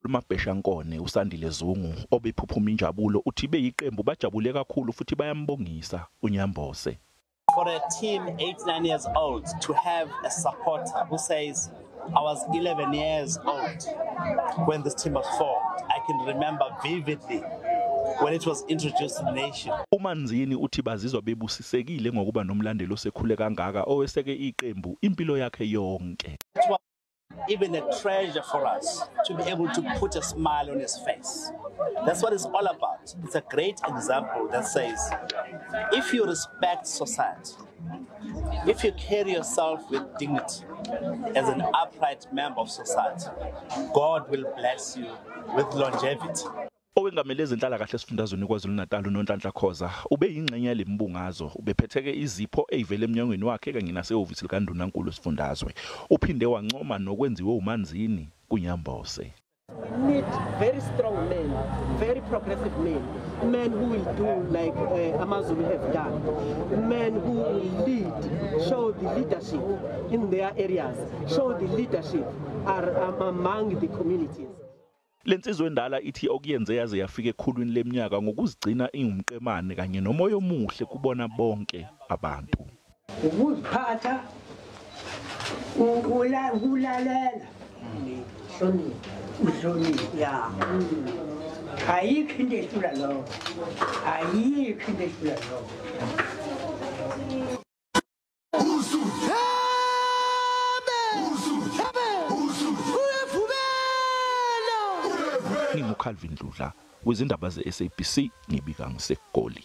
Mabheshankone uSandile Zungu obephuphuma injabulo uthi beyiqembu bajabule kakhulu futhi bayambongisa uNyambose. For a team 8, 9 years old to have a supporter who says, I was 11 years old when this team was formed. I can remember vividly when it was introduced to the nation. UManzini uthi bazizwa bebusisekile ngokuba nomlandeli osekhule kangaka oweseke iqembu impilo yakhe yonke. It was even a treasure for us to be able to put a smile on his face. That's what it's all about. It's a great example that says, if you respect society, if you carry yourself with dignity as an upright member of society, God will bless you with longevity. Owengamele ezenhlalakahle esifundazweni KwaZulu-Natal uNonhlanhla Khoza ube yingxenye yalembungazo, ubephetheke izipho ezivele emnyangweni wakhe kanye nasehhovisi likaNdunankulu esifundazwe. Uphinde wancoma nokwenziwe uManzini kuNyambose. We need very strong men, very progressive men, men who will do like AmaZulu have done, men who will lead, show the leadership in their areas, show the leadership are among the communities. Lensizwe endala ithi okuyenze yaze yafika ekhulwini leminyaka ngokuzigcina ingumqemane kanye nomoya omuhle kubona bonke abantu. Ukuziphatha, ukulalela, uhlonipha. Ya. Ayikho into ehlula lokho. Ayikho into ehlula lokho. NginguCalvin Dludla wezindaba ze-SABC ngibika ngiseGoli.